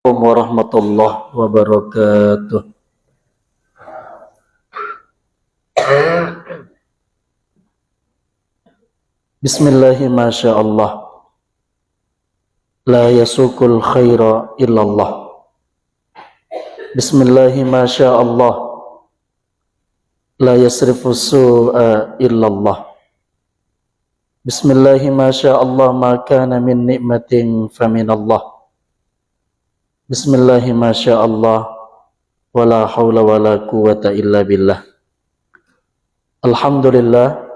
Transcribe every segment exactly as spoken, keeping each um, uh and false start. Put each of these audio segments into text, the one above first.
Assalamualaikum warahmatullahi wabarakatuh. Bismillahi masya Allah. La yasuqul khaira illallah. Bismillahi masya Allah. La yasrifu su'a illallah. Bismillahi masya Allah, ma kana min ni'matin faminallah. Bismillahi masya Allah, wala haula wala quwwata illa billah. Alhamdulillah.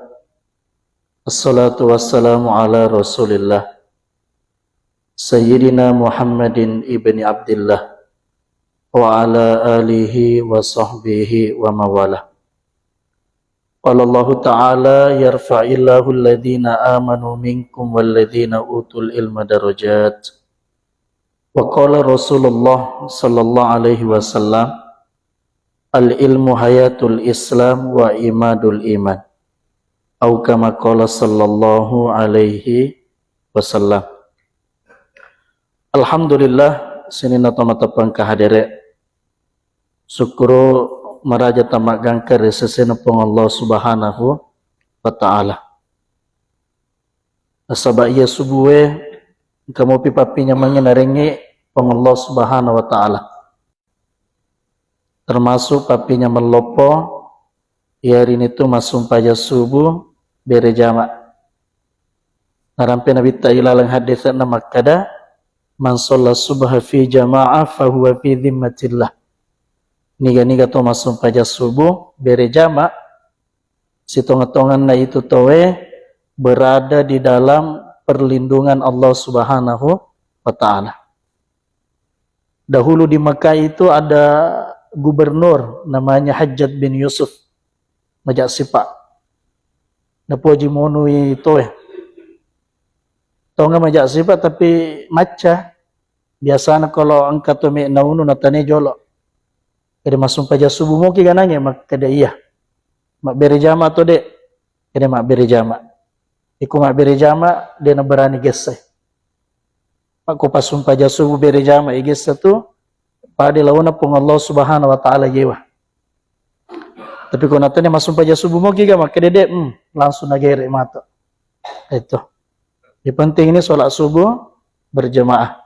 Assalatu wassalamu ala Rasulillah, Sayyidina Muhammadin ibni Abdillah, wa ala alihi wa sahbihi wa mawalah. Qala Allahu ta'ala, "Yarfa'illahu alladhina amanu minkum walladhina utul ilma darajat." Wa qala Rasulullah sallallahu alaihi wasallam, "Al ilmu hayatul Islam wa imadul iman." Au kama qala sallallahu alaihi wasallam. Alhamdulillah, sininna tomatoa engka hadere. Sukkuru maraja tamaggangka ri sesena Puang Allah Subhanahu wa Ta'ala. Nasaba iya subue engka mopi pappinyamengnge narengngi Puang Allah Subhanahu wa Ta'ala. Termasuk pappinyameng loppo, iyarini tu massumpaja subuh bere jama. Narampe Nabitta ilaleng haddese'na makkada, "Man shalla subha fi jama'ah fahuwa fi dhimmatillah." Niga-niga to massumpaja subuh bere jama, sitonga-tonganna itu towe berada di dalam perlindungan Allah Subhanahu wa Ta'ala. Dahulu di Mekah itu ada gubernur namanya Hajjaj bin Yusuf. Maja sipa. Napoji monui toe. Tonga maja sipa tapi macca. Biasana kalau engka to me naunu natane jolo. Jadi massumpaja subuh moki ganange makkeda iya. Mabbere jama to de. Jadi mabbere jama. Iko mabbere jama de naberani gesse. Makko passumpaja subuh bere jama igessa tu pada laona Puang Allah Subhanahu wa Ta'ala yewa. Tapi ko natanya massumpaja subuh moki ga makkeda de, hmm, langsung nagere mata. Itu. Yang penting ini sholat subuh berjamaah.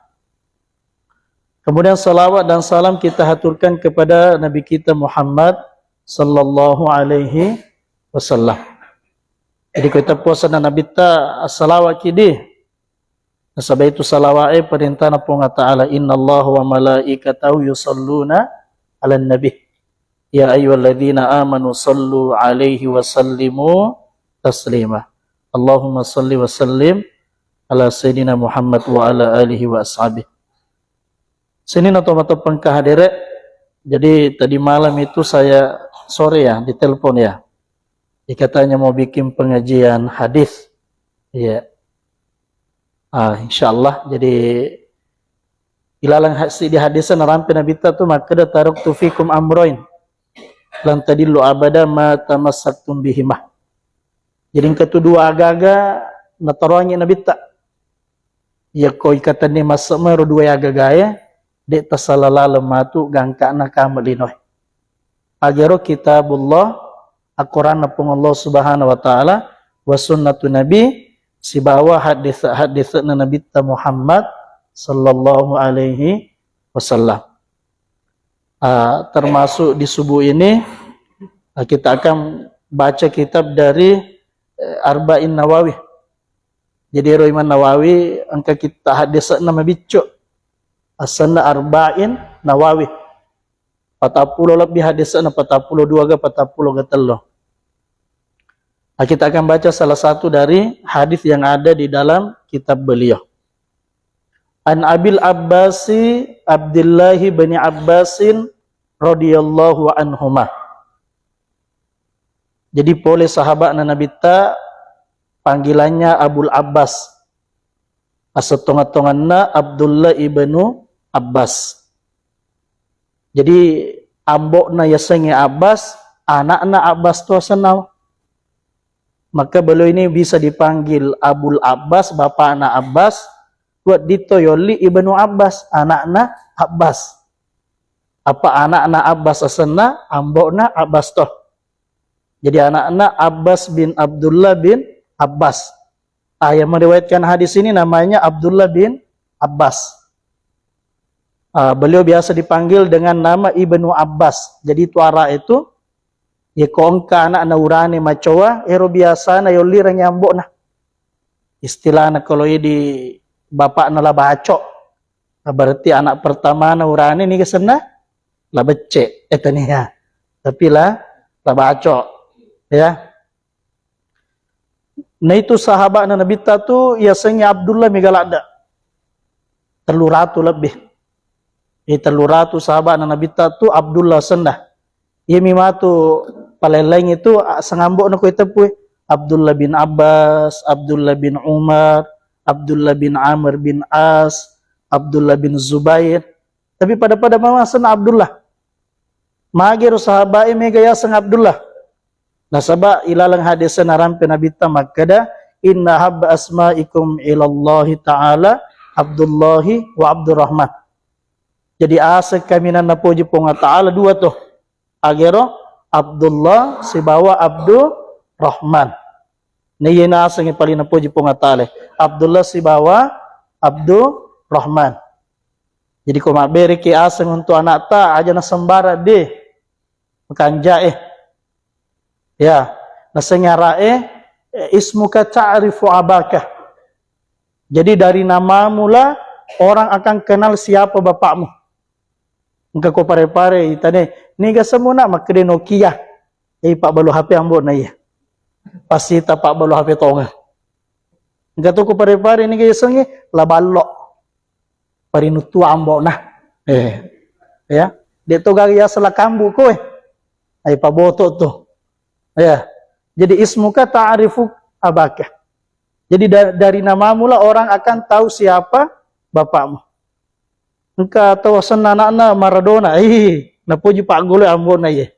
Kemudian salawat dan salam kita haturkan kepada Nabi kita Muhammad sallallahu alaihi wasallam. Jadi kita puasa dan Nabi ta salawat kidi. Nasaba itu salawa'e perintana Puang Allah Ta'ala, "Innallaha wa malaikatahu yusalluna 'alan nabi. Ya ayyuhalladzina amanu sallu 'alaihi wa sallimu taslima. Allahumma salli wa sallim ala sayyidina Muhammad wa ala alihi wa ashabihi." Sininna tomatoa engka hadere. Jadi tadi malam itu saya sore ya ditelepon ya. Dikatanya mau bikin pengajian hadis. Iya. Ah, insyaallah. Jadi ilalang ha-, si di hadis narampe Nabitta tu makkeda, "Taraktu fikum amroin lan tadillu abada ma tamassaktum bihima." Jadi engka tu dua agaga nataroangi Nabitta. Iya ko ikatenni massemmero dua agagae, de tasala laleng matu gangkana kama linoe. Agero kitabullah, akoranna Puang Allah Subhanahu wa Ta'ala, wa sunnatu Nabi, sibawa hadis-, hadisna Nabitta Muhammad sallallahu alaihi wasallam. Ah, termasuk di subuh ini, ah, kita akan baca kitab dari, eh, Arba'in Nawawi. Jadi ero Imam Nawawi engka kitab hadisna mabiccu. Asenna Arba'in Nawawi. Patappulo lebbi hadisna, patappulo dua ga patappulo ga tello. Nah, kita akan baca salah satu dari hadis yang ada di dalam kitab beliau. An Abil Abbasi Abdillahi bin Abbasin radhiyallahu anhuma. Jadi pole sahaba'na Nabitta panggilannya Abul Abbas. Asettonga-tonganna Abdullah ibnu Abbas. Jadi ambo'na yasengnge Abbas, anakna Abbas tu asenna. Maka beliau ini bisa dipanggil Abul Abbas, bapakna Abbas, Wedditto yolli Ibnu Abbas, anakna Abbas. Apa anakna Abbas asenna, ambo'na Abbas to. Jadi anakna Abbas bin Abdullah bin Abbas. Ah, yang meriwayatkan hadis ini namanya Abdullah bin Abbas. Ah, beliau biasa dipanggil dengan nama Ibnu Abbas. Jadi itu ara itu, ya ko engka anakna urane macoa, ero biasana yollirangi ambo'na. Istilahna kalau di bapakna La Baco. Nah, berarti anak pertamana urane niga senna? La Becce, eh, tania. Tapi La, La Baco. Ya. Nah, itu sahabatna Nabitta tu yasengnge Abdullah mega ladde. Tellu ratu lebih. Eh, tellu ratu sahabatna Nabitta tu Abdullah senna. Iyami matu paleng-laing itu, a, sengambo'na ko iteppu, eh. Abdullah bin Abbas, Abdullah bin Umar, Abdullah bin Amr bin As, Abdullah bin Zubair. Tapi pada-pada mama senna Abdullah. Magero sahabae mega yaseng Abdullah. Nasaba ilaleng hadis narampe Nabitta makkeda, "Inna habba asma'ikum ilallahi ta'ala Abdullahi wa Abdurrahman." Jadi aseng kaminang napoji Puang Ta'ala dua to. Agero Abdullah sibawa Abdurrahman. Naiye naseng paling napoji Puang Ta'ala. Abdullah sibawa Abdurrahman. Jadi ko mabbereki aseng untuk anakta, aja nasembarang de. Makanja, eh. Ya, naseng arae, eh, ismuka ta'rifu abaka. Jadi dari namamu lah orang akan kenal siapa bapakmu. Engka ko pare-pare itane, niga semuna makkeda Nokia. Eh, pabbalu H P ambo'na iya. Pasti ta pabbalu H P tonga. Engka to ko pare-pare niga yasengnge La Ballo. Parinuttua ambo'na. Eh. Ya. De to gaga yaseng La Kambu koe. Ai paboto tu. Ya. Jadi ismuka ta'rifu abaka. Jadi da-, dari namamu lah orang akan tahu siapa bapakmu. Engka tau asenna anakna Maradona, ih, napoji paggolo ambo'na iye.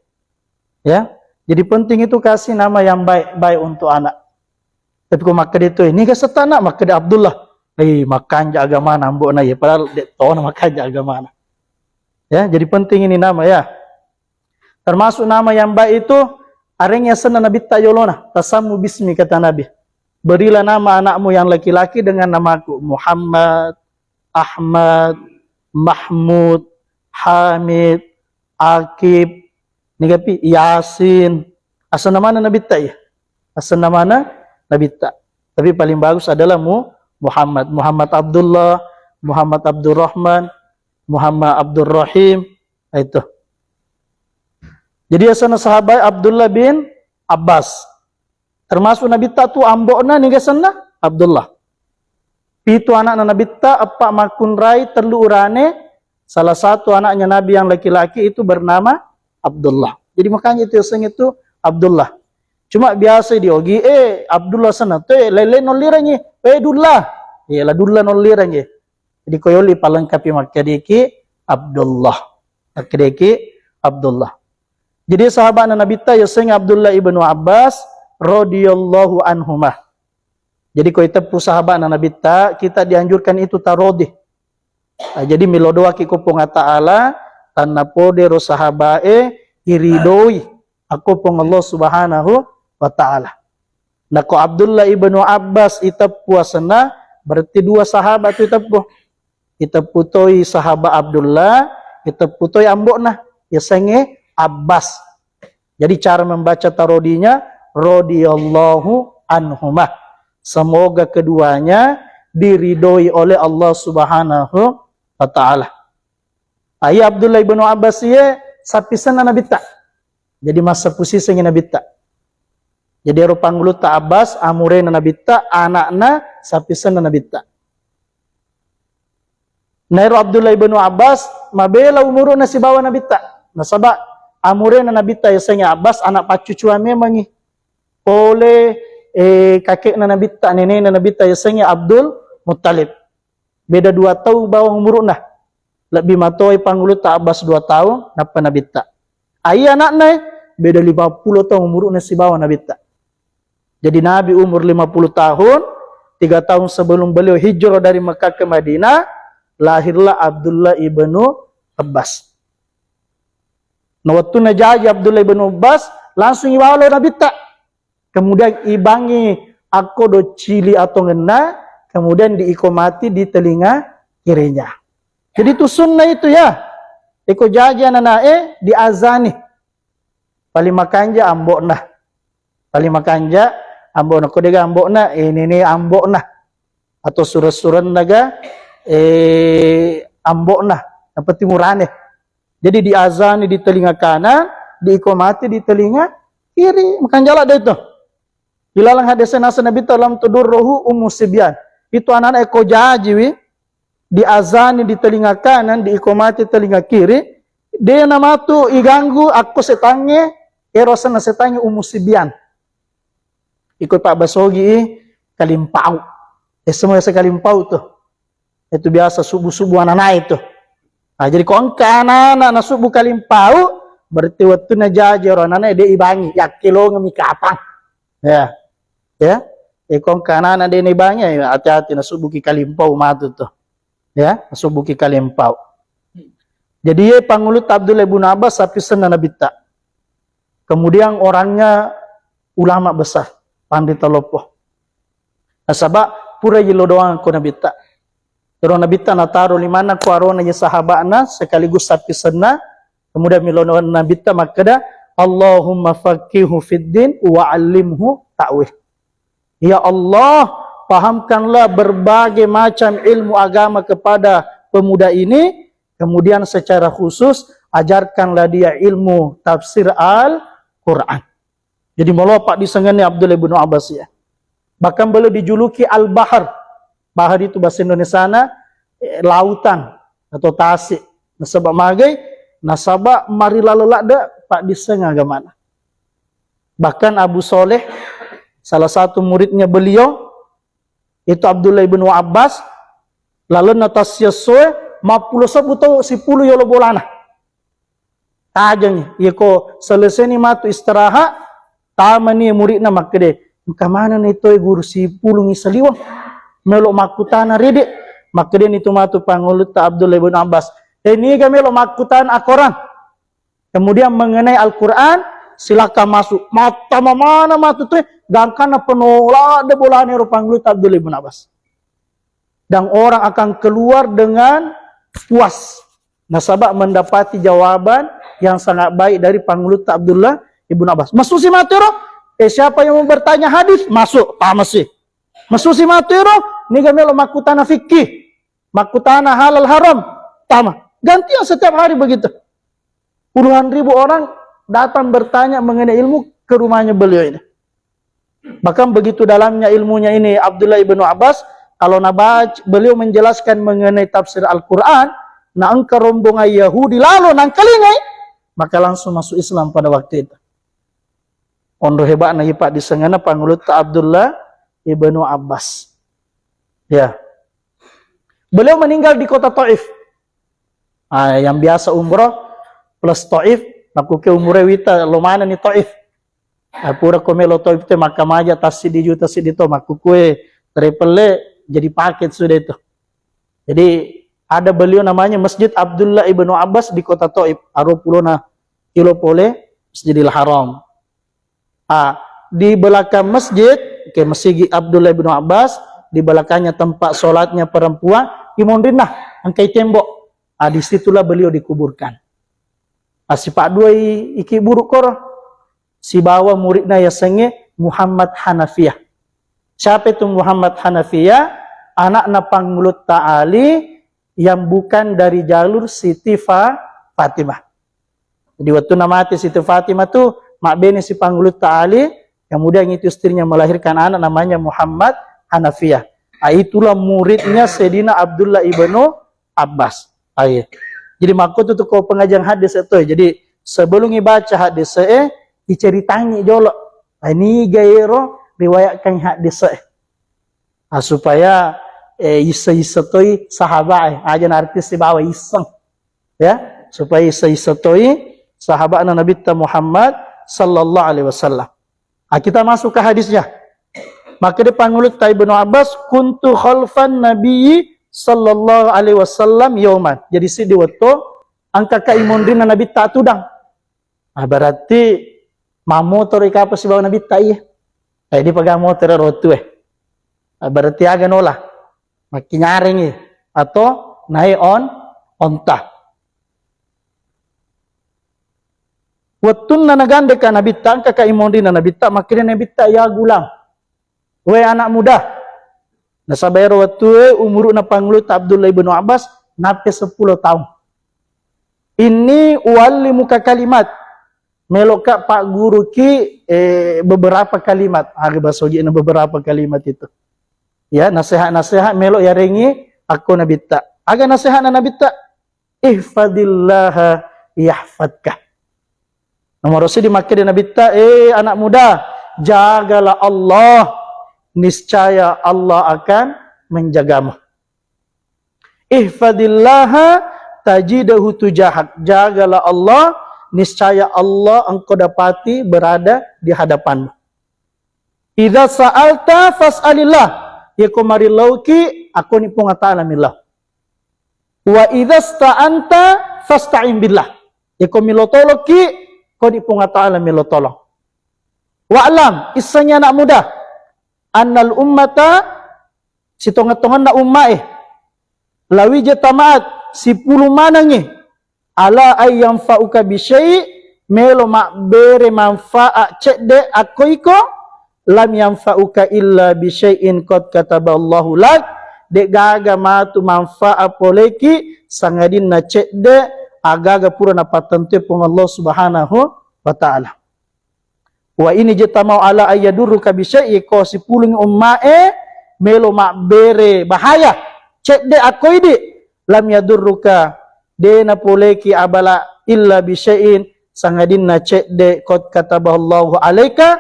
Ya. Jadi penting itu kasih nama yang baik-baik untuk anak. Tapi ko makkeda itu, ini ga setana makkeda Abdullah. Ih, makanja agamana ambo'na iye, padahal de tona makanja agamana. Ya, jadi penting ini nama ya. Termasuk nama yang baik itu areng yasenna Nabitta yolona, tasammu bismi, kata Nabi. Berilah nama anakmu yang laki-laki dengan namaku, Muhammad, Ahmad, Mahmud, Hamid, Akib, nigapi Yasin. Asenna mana Nabitta ya? Asenna mana Nabitta. Tapi paling bagus adalah Mu-, Muhammad, Muhammad Abdullah, Muhammad Abdurrahman, Muhammad Abdurrahim. Nah, itu. Jadi asenna sahabat Abdullah bin Abbas. Termasuk Nabitta tu ambo'na niga senna Abdullah. Pitu anakna Nabitta, eppa makkunrai, tellu urane, salah satu anaknya Nabi yang laki-laki itu bernama Abdullah. Jadi makanya itu yasengnge itu Abdullah. Cuma biasa di Ogi, eh, Abdullah senna tu, eh, lain-lain nollirangngi, eh, Dullah. Iya, La Dullah nollirangngi. Jadi ko yolli palengkapi makkedeki Abdullah. Makkedeki Abdullah. Jadi sahabatna Nabitta yasengnge Abdullah ibnu Abbas radhiyallahu anhuma. Jadi ko iteppu sahabatna Nabitta, kita dianjurkan itu tarodhi. Nah, jadi melo doaki ko Puang Ta'ala, tannapodero sahabae iridoi akko Puang Allah Subhanahu wa Ta'ala. Nako Abdullah ibnu Abbas iteppu asenna, berarti dua sahabat tu iteppu. Iteppu toi sahabat Abdullah, iteppu toi ambo'na, yasengnge Abbas. Jadi cara membaca tarodinya, radhiyallahu anhuma. Semoga keduanya diridhoi oleh Allah Subhanahu wa Ta'ala. Ai Abdullah ibnu Abbas iye sappisenna Nabitta. Jadi massappu sisengngi Nabitta. Jadi ero pangulutta Abbas, amurena Nabitta, anakna sappisenna Nabitta. Naero Abdullah ibnu Abbas mabela umuru'na sibawa Nabitta. Nasaba amurena Nabitta yasengnge Abbas, anak paccucuang memangngi. Pole, eh, kakekna Nabitta, nenena Nabitta yasengnge Abdul Muttalib. Beda dua tau bawang umuru'na. Lebbi matoi pangulutta Abbas dua tau, nappa Nabitta. Ai anakna, eh, beda lima puluh taung umuru'na sibawa Nabitta. Jadi Nabi umur lima puluh tahun, tiga tahun sebelum beliau hijrah dari Mekah ke Madinah, lahirlah Abdullah ibnu Abbas. Nah, wettunna jaji Abdullah ibnu Abbas, langsung iwalo Nabitta. Kemudian ibangi akko doccili atongenna, kemudian diikomati di telinga kirinya. Jadi itu sunnah itu ya. Iko jaji ananae diazani. Paling makanja ambo'na. Paling makanja ambo'na. Ko dega ambo'na, ini ni ambo'na. Atau sureng-surenna ga, eh, ambo'na. Yang penting urane. Jadi diazani di telinga kanan, diikomati di telinga kiri. Makanjala deh itu. Di laleng hadis nasa Nabi ta lam tudurruhu ummu sibyan. Itu anak-anak eko jaji wi, diazani di telinga kanan, diikomati telinga kiri, de namatu iganggu akko setangnge, ero asenna setangnge ummu sibyan. Iko pabbasogi i kalimpau. Eh, semua sekalimpau tuh. Itu biasa subuh-subuh anak-anak itu. Nah, jadi ko engka anak-anak nasubu kalimpau, berarti wettunna jaji ero anak-anak de ibangi, yakkelongeng mi kapang. Ya. Ya. E, ko engka anak-anak de ibangi, ya, hati-hati nasubuki kalimpau matu tuh. Ya, nasubuki kalimpau. Jadi, ye Pangulutta Abdullah ibnu Abbas sapisenna Nabitta. Kemudian orangnya ulama besar, pandita loppo. Nasaba pura yillo doang ko Nabitta. Ero Nabitta nataro limanna ko arona ye sahaba'na sekaligus sapisenna. Kemudian millo Nabitta makkeda, "Allahumma faqihu fid din wa allimhu ta'wil." Ya Allah, pahamkanlah berbagai macam ilmu agama kepada pemuda ini, kemudian secara khusus ajarkanlah dia ilmu tafsir Al-Quran. Jadi melo paddisengenni Abdullah ibnu Abbas ya. Bahkan beliau dijuluki Al-Bahar. Bahar itu bahasa Indonesiana, eh, lautan atau tasik. Nasaba magai, nasaba marilaleng ladde paddiseng agamana. Bahkan Abu Soleh, salah satu muridnya beliau, itu Abdullah ibnu Abbas, lalenna tassiesso e, mappulo sebbu tau sipulu yolo bolana. Tajengi, yeko seleseni matu istirahat, tamani muridna makkede, "Engka manenni toe guru sipulungi saliweng? Melo makkutana rede." Makkedeni tu matu Pangulutta Abdullah ibnu Abbas, "Eh, niga melo makkutana akorang? Kemudian mengenai Al-Quran, silakan masuk." Mattama mana matu tu, gangkanna penola de bolana ero Pangulutta Abdullah ibnu Abbas. Dan orang akan keluar dengan puas. Nasaba mendapati jawaban yang sangat baik dari Pangulutta Abdullah ibnu Abbas. Masusi matu ero, eh, siapa yang mau bertanya hadis? Masuk, tamasi. Masusi matu ero, niga melo makkutana fikih. Makkutana halal haram, tama. Gantian setiap hari begitu. Puluhan ribu orang datang bertanya mengenai ilmu ke rumahnya beliau ini. Bahkan begitu dalamnya ilmunya ini Abdullah ibnu Abbas, kalau nabaca, beliau menjelaskan mengenai tafsir Al-Quran, na engka rombongan Yahudi lalo nangkalingai, maka langsung masuk Islam pada waktu itu. Onro heba'na ipa disengenna Pangulutta Abdullah ibnu Abbas. Ya. Beliau meninggal di kota Taif. Ah, yang biasa umroh plus Taif, makkuke umroh wita lo manenni Taif. Ah, pura ko melo Taif te makkamaja tassiddi juta siddi to, makkukue travel jadi paket sudah itu. Jadi ada beliau namanya Masjid Abdullah ibnu Abbas di kota Taif, aro pulona kilo pole Masjidil Haram. Ah, di belakang masjid, oke, Masjid Abdullah bin Abbas, di belakangnya tempat sholatnya perempuan, imonrinna, engkai tembok. Ah, disitulah beliau dikuburkan. Ah, sipaddua i-, iki buru koro. Sibawa muridna yasengnge Muhammad Hanafiyah. Siapa itu Muhammad Hanafiyah? Anakna Pangulutta Ali yang bukan dari jalur Siti Fa-, Fatimah. Jadi, wettunna mate Siti Fatimah tu, mabbene si Pangulutta Ali, kemudian itu istrinya melahirkan anak namanya Muhammad Hanafiyah. Ah, itulah muridnya Sayyidina Abdullah ibnu Abbas. Ah, iya. Jadi, makkutu tu ko pengajian hadis itu. Jadi, sebelum ibaca hadis e, iceritangi jolo. Ah, ini gairo riwayatkan hadis e. Ah, supaya, eh, isse-isse toi sahabat e. Aja na artis sibawa iseng. Ya, supaya isse-isse toi sahabatna Nabitta Muhammad sallallahu alaihi wasallam. Ah, kita masuk ke hadisnya. Makkeda Pangulutta Ibnu Abbas, "Kuntu khalfan Nabiyyi sallallahu alaihi wasallam yauman." Jadi siddi wettu engkaka imonrinna Nabitta tudang. Ah, berarti mammotoro i kapang sibawa Nabitta iya. Eh, di paga motoro ro wettue. Ah, berarti aga nola. Makkinyarengi atau naik on onta. Wettunna nagandeka Nabitta, engkaka imonrinna Nabitta, makkeda Nabitta, "Ya gulam, we anak muda." Nasaba ero wettue umuru'na Pangulutta Abdullah ibnu Abbas nappe seppulo taung. "Inni uallimuka kalimat." Meloka pagguruki, eh, beberapa kalimat. Aga bahasa Ujina beberapa kalimat itu. Ya, nasihat-nasihat melo yarengi akko Nabitta. Aga nasihatna Nabitta? "Ihfadillaha yahfadka." Nomor siddi makkeda Nabitta, "Eh, anak muda, jagalah Allah, niscaya Allah akan menjagamu." "Ihfadillaha tajidahu tujahak." Jagalah Allah, niscaya Allah engkau dapati berada di hadapanmu. "Idza sa'alta fas'alillah." Yeko marilauki, akoni Puang Allah Ta'ala millau. "Wa idza sta'anta fasta'in billah." Yeko milo tolokki, koni Puang Allah Ta'ala milo tolong. "Wa'lam," issengi anak muda, "annal ummata," sitongeng-tongenna ummae, "lawijtama'at," sipulung manengngi, "ala ayyanfa'uka bisyai," melo mabbere manfaat cedde akko iko, "lam yanfa'uka illa bisyai'in qad kataballahu lak," de'gaga matu manfaat poleki sangadinna cedde agaga pura napattentue Puang Allah Subhanahu wa Ta'ala. "Wa ini jtama'u ala ayyadurruka bisyai," ko sipulung ummae melo mabbere bahaya cedde akko idi, "lam yadurruka," de napoleki abala, "illa bisyai'in," sangadinna cedde, "qad kataballahu alaika,"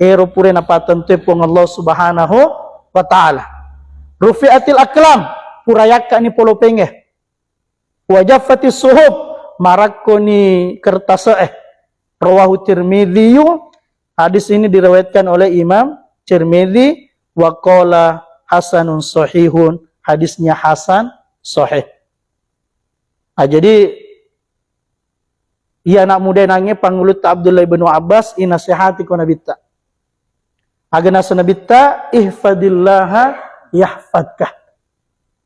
ero pura napattentue Puang Allah Subhanahu wa Ta'ala. "Rufi'atil aqlam," pura yakkani polopenge. "Wa jaffatis suhuf," marakkoni kertase'e. Rawahu Tirmidzi, hadis ini diriwayatkan oleh Imam Tirmidzi, wa qala hasanun sahihun, hadisnya hasan sahih. Ah, jadi, iya anak muda nange Pangulutta Abdullah ibnu Abbas, inasehati ko Nabitta. Aga nasa Nabitta, "Ihfadillaha yahfadka."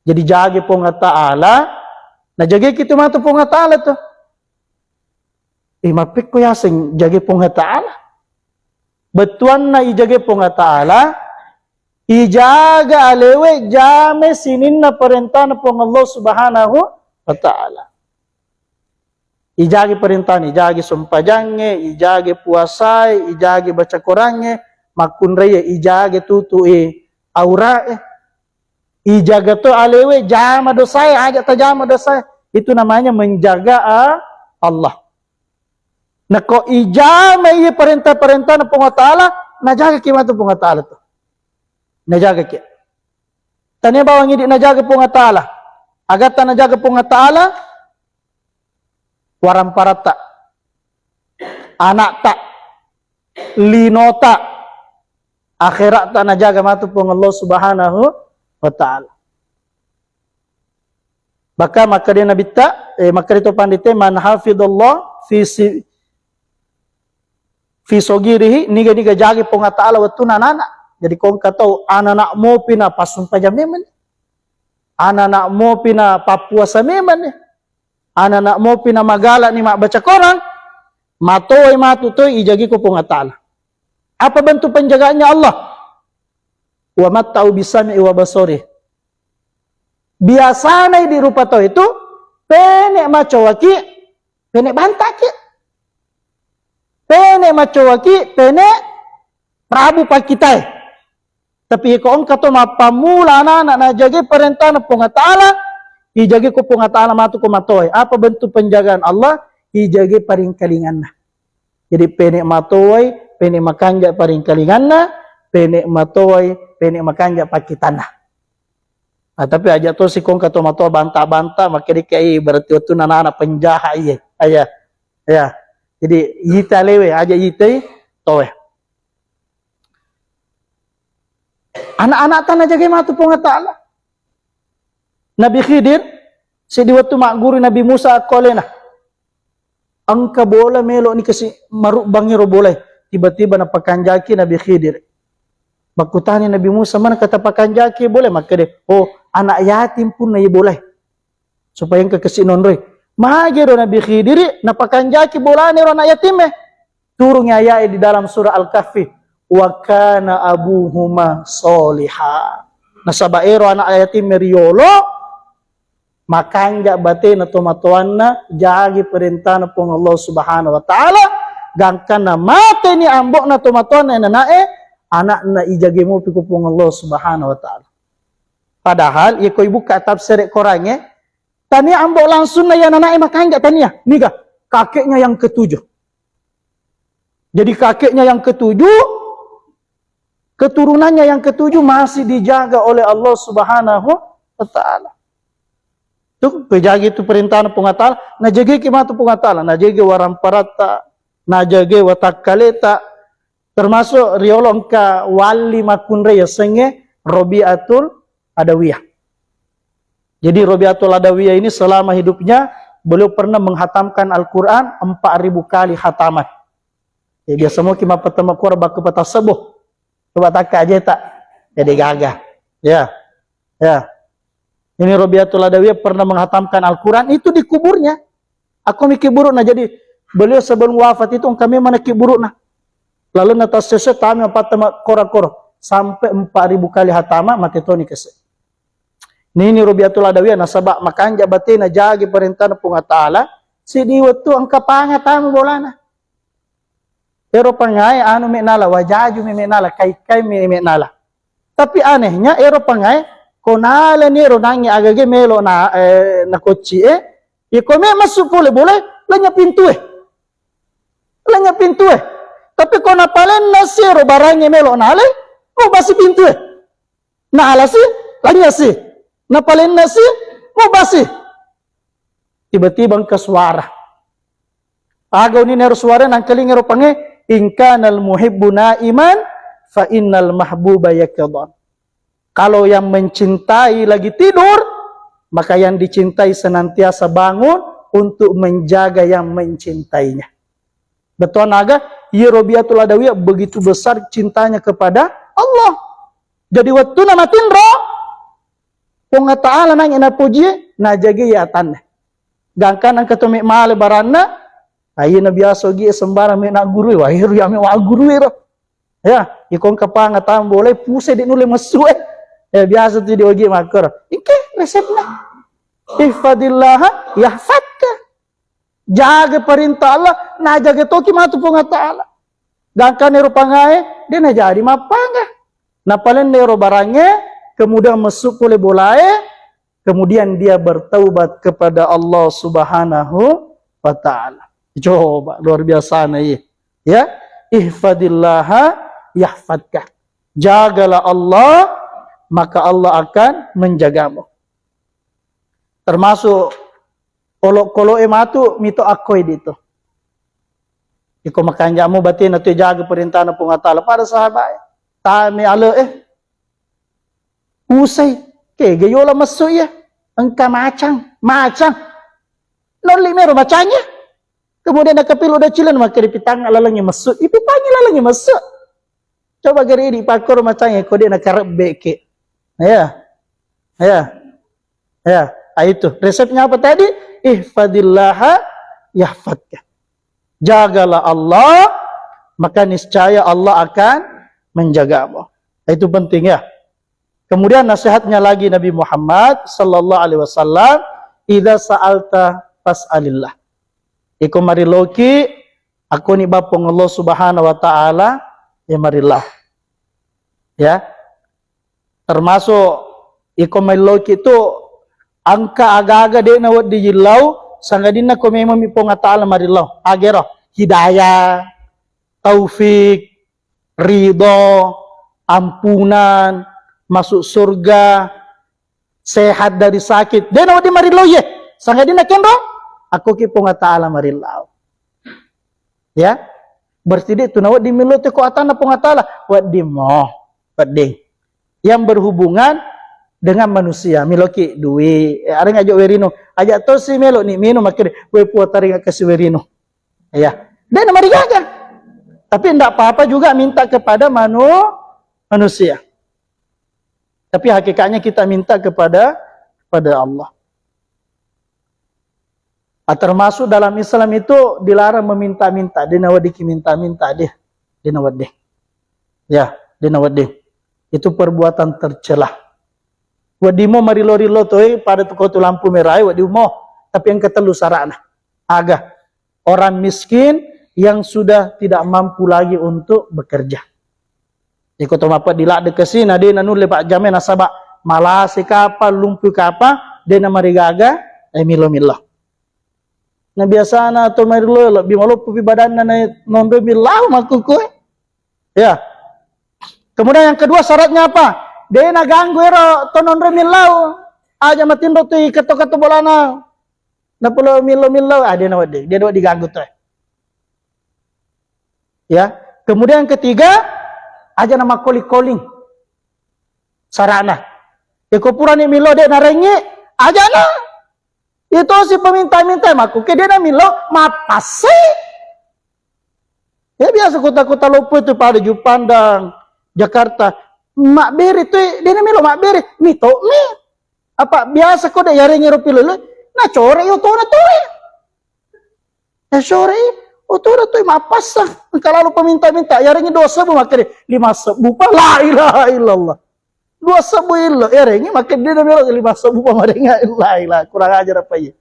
Jadi jage Puang Allah Ta'ala, najageki tu matu Puang Allah Ta'ala tu. Eh, mappekko yaseng jage Puang Allah Ta'ala. Bettuanna ijage Puang Allah Ta'ala, ijaga alewe jame sininna parentana Puang Allah Subhanahu wa Ta'ala. Ijage parentana, ijage sempajangnge, ijage puasae, ijage baca Korangnge, makkunraie, ijage tutui aurae. Ijaga to alewe jama dosae, aja tajama dosae. Itu namanya menjaga, ah, Allah. Nako ijama iye parenta-parentana Puang Allah Ta'ala, najagaki matu Puang Allah Ta'ala tu. Najagaki. Tania bawang idi najaga Puang Allah Ta'ala. Agatta najaga Puang Allah Ta'ala, waramparatta, anakta, linota, akheratta najaga matu Puang Allah Subhanahu wa Ta'ala. Maka makkeda Nabitta, eh, makkeda to pandite, "Man hafidallah fi si-, fi sogirihi," niga-niga jage Puang Allah Ta'ala wettunna anana. Jadi kongka tau anana mopi na passumpajang memang. Anana mopi na pappuasa memang. Anana mopi na magala ni mabbaca Quran, matoi matu toi ijagiko Puang Allah Ta'ala. Apa bentuk penjagaannya Allah? "Wa matta'u bisam'i wa basari." Biasana idi rupa tau itu, pene macowaki, pene bantaki. Pene macowaki, pene rabu pakitae. Tapi ko engka to mappammula anana najage parentana Puang Allah Ta'ala, ijage ko Puang Allah Ta'ala matu ko matoe. Apa bentuk penjagaan Allah? Ijage paringkalinganna. Jadi pene matoi, pene makanja paringkalinganna, pene matoi, pene makanja pakitanna. Nah, tapi aja to sikongka to matoa banta-banta, makkedaki, "Ai, berarti wettunna anana penjahat iye." Aya. Ya. Jadi ita lewe, aja itai toe. Anak-anak tana jagai matu Puang Allah Ta'ala. Nabi Khidir, seddi wettu magguru Nabi Musa akko alena. Engka bola melo ni kasi marubbang ero bola. Tiba-tiba napakanjaki Nabi Khidir. Makkutani Nabi Musa, "Mana kata pakanjaki bola?" Makkede, "Oh, anak yatim pun na bola." Supaya engka kasi nonroi. Magi ero Nabi Khidir, napakanjaki bolana ero anak yatim e. Turungi ayat di dalam surah Al-Kahfi, "Wa kana abuhuma soliha." Nasaba ero anak yatim riolo, makanja batena tomatoanna, jagi perintana Puang Allah Subhanahu wa Ta'ala, gangkanna mateni ambokna tomatoanna inanae, anakna ijage mopi ku Puang Allah Subhanahu wa Ta'ala. Padahal, iya ko ibukka tafsir Korangnge, tania ambok langsung na iya nanae makanja, tania. Niga, kakeknya yang ketujuh. Jadi kakeknya yang ketujuh, keturunannya yang ketujuh masih dijaga oleh Allah Subhanahu wa Ta'ala. Tuh, pejagi itu perintah Puang Allah Ta'ala, najageki matu Puang Allah Ta'ala, najagi waramparatta, najagi watakkaleta, termasuk riolo engka walli makkunrai yasengnge Robiatul Adawiyah. Jadi Robiatul Adawiyah ini selama hidupnya beliau pernah menghatamkan Al-Quran empat ribu kali hataman. Ya, biasa mungkin mapetama Quran baku peta sebo. Coba takka aja tak. Jadi gagah. Ya. Ya. Ini Robiatul Adawiyah pernah menghatamkan Al-Quran itu di kuburnya. Aku mikir buruk nah, jadi beliau sebelum wafat itu engka memang nakki buruk nah. Lalu natas sese tami apa tema kora-kora sampai empat ribu kali hatama mati toni kese. Nini Robiatul Adawiyah nasaba makanja batena jagi perintah Puang Ta'ala, sidi wettu engka panga tami bolana. Ero pangae anu me'nala, wajaju mi me'nala, kai-kai mi me'nala. Tapi anehnya ero pangae, ko nalani ero nangi agage melo na, eh, nakocci e, iko me masuk pole bole, lanya pintu e. Lanya pintu e. Tapi ko napalenna si ero barangnge melo nale, oh basi pintu e. Nalasi, lanyasi. Napalenna si, mubasi. Tiba-tiba engka suara. Aga unina ero suara nangkalinga ero pange, "In kanal muhibbu naiman, fa innal mahbuba yaqidhan." Kalau yang mencintai lagi tidur, maka yang dicintai senantiasa bangun untuk menjaga yang mencintainya. Bettuanna aga, iya Robiatul Adawiyah begitu besar cintanya kepada Allah. Jadi wettuna matinro, Puang Ta'ala nangi napojie, najagi atanna. Gangkan engka to me male baranna, aye na biasa ogi sembarang me na guru, wah, ero ya me wa guru ero. Ya, iko engka panga tambolai puse di nulle messu e. Ya, biasa tu di ogi makkoro. Engke resepna. Ihfadillaha yahfadka. Jaga perintah Allah, najaga toki matu Puang Ta'ala. Gangkan ero pangae, de najadi mappanga. Napalenna ero barangnge, kemudian messu pole bolae, kemudian dia bertaubat kepada Allah Subhanahu wa Ta'ala. Coba, luar biasa na iya. Ya, ihfadillaha yahfadka. Jagalah Allah, maka Allah akan menjagamu. Termasuk olokolo'e matu mito akkoi ditu. Iko makanjamu batena tu jaga perintahna Puang Ta'ala pada sahabat e. Tame ale e. Usai. Kega yola messu iya. Engka macang. Macang. Nolli mero macangnya. Kemudian nakapilu da cilen maka dipitang lalengi messu. Ipitangi lalengi messu. Coba gari di pakor macangnya. Kode nakarebbe ke. Ya. Ya. Ya, ah, itu. Resepnya apa tadi? Ihfadillaha yahfadka. Jagalah Allah, maka niscaya Allah akan menjagamu. Itu penting ya. Kemudian nasihatnya lagi Nabi Muhammad sallallahu alaihi wasallam, "Idza sa'alta fas'alillah." Iko mariloki, aku ni bapong Allah Subhanahu wa Ta'ala, ya marilah. Ya. Termasuk iko mailloki tu engka aga-aga de nawedding yillau, sangadinna ko memang mi Puang Ta'ala marillau. Agero, hidayah, taufik, ridho, ampunan, masuk surga, sehat dari sakit. De nawedding marillau ye. Sangadinna kenro, akko ki Puang Ta'ala marillau. Ya. Berarti de tu nawedding millau te ko atanna Puang Ta'ala. Wedding mo. Wedding. yang berhubungan dengan manusia. Meloki dui, eh, areng aja werino. Aja tosi melo ni minum akhirnya, "We, Puang, taring kasi werino." Ya. Dia nama digaga. Tapi ndak apa-apa juga minta kepada manu-, manusia. Tapi hakikatnya kita minta kepada, kepada Allah. Ah, termasuk dalam Islam itu dilarang meminta-minta, dena wedding ki minta-minta deh, dena wedding. Ya, dena wedding. Itu perbuatan tercela. Wedding mo marilo-rilo toi pada tu kotu lampu merah, wedding mo. Tapi yang ketellu sarana. Aga. Orang miskin yang sudah tidak mampu lagi untuk bekerja. Iko to mapeddi ladde kasi na de nanulle pajjamai nasaba malase kapa, lumpu kapa, de namarigaga, eh, milo-milo. Na biasana to marilo lebbi maloppo pi badanna na nonroi millau makkukue. Ya. Kemudian yang kedua syaratnya apa? De naganggu ero to nonroi millau. Aja matinro tu keto-keto bolana. Napolo millau-millau, ah, de nawedding, de nawedding diganggu tu. Ya. Kemudian yang ketiga, aja na makkoling-koling. Sarana. Iko purani milo de narengi, aja na. Itu si peminta-minta makkuke de na milo, mapassi. Ya biasa kota-kota loppo itu pada Jupandang, Jakarta. Mabbere tu, de na milo mabbere, mito mi. Apa biasa ko de yarengi ro pilele, na core yo tona tu. Ya sore, oh, tu udah tu mappassa. Engka lalo peminta-minta, yarengi dua sebbu makkede, lima sebbu pa, la ilaha illallah. Dua sebbu illo, yarengi makkede de melo lima sebbu pa marenga, la ilaha, kurang ajar apa iya.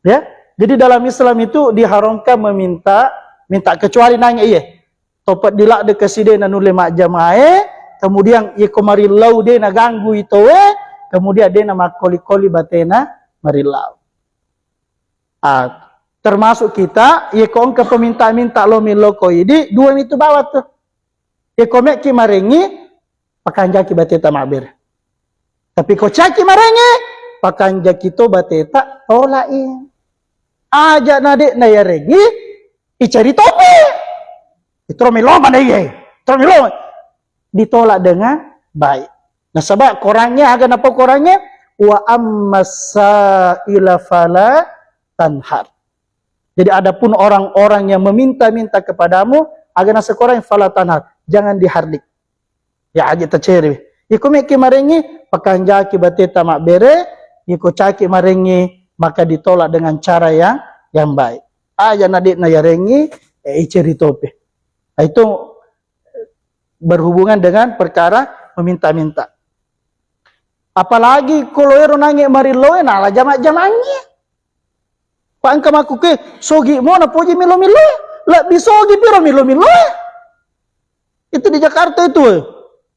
Ya, jadi dalam Islam itu diharamkan meminta, minta kecuali nanya iya. Topet dilak de keside nanulle majjamae, kemudian iko marillau de naganggu itoe, kemudian de namakkoli-koli batena marillau. Ah, termasuk kita, yeko engka peminta-minta lo miloko idi, dua mitu bawang tu. Yeko mekki marengi, pakanjaki bateta mabbere. Tapi ko caki marengi, pakanjaki to bateta tolai. Aja na de na yarengi, icari topi. Itu melo mana iye. Itu melo. Ditolak dengan baik. Nasaba korangnya, aga napa korangnya? Wa ammas sa'ila fala tanhar. Jadi adapun orang-orang yang meminta-minta kepadamu, aga nasa korang, fala tanhar, jangan dihardik. Ya aja tacere. Iko mekki marengi, pakanjaki bateta mabbere, iko caki marengi, maka ditolak dengan cara yang, yang baik. Aja na de na yarengi, eh, iceri topi. Nah, itu berhubungan dengan perkara meminta-minta. Apalagi kolo ero nange marilloe, nala jama-jamangi. Pa engka makkuke, sogi mo napoji milo-milo. Lebbi sogi piro milo-milo. Itu di Jakarta itu, eh.